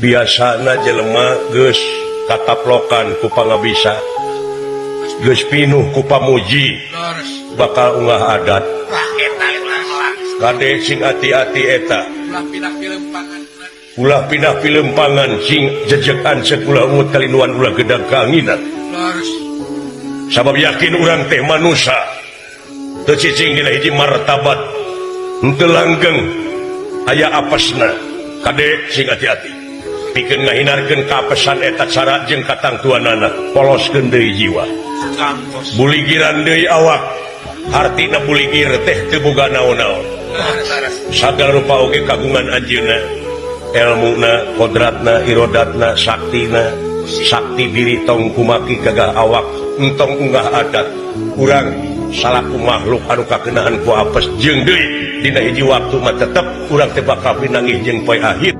Biasana jelema geus kataplokan ku pangabisa, geus pinuh ku pamuji, bakal unggah adat. Kade, sing hati-hati eta. Ulah pindah pilempangan, sing jejekan sekulah ungut kalinuan, ulah gedang keanginan, sabab yakin urang teh manusia teu cicing dina hiji martabat, henteu langgeng, aya apesna. Kade, sing hati-hati pikeun ngahindarkeun kaapesan eta. Cara jeung katangtuanana, poloskeun deui jiwa, buligiran deui awak. Hartina buligir teh teu boga naon-naon, sagala rupa oge kagungan anjeunna, elmuna, kodratna, irodatna, saktina, sakti diri. Tong kumaki gagah awak, entong unggah adat. Urang salaku makhluk anu kakenaan ku apes jeung deui dina hiji waktu mah tetep urang teh bakal pinanggih jeung poe akhir.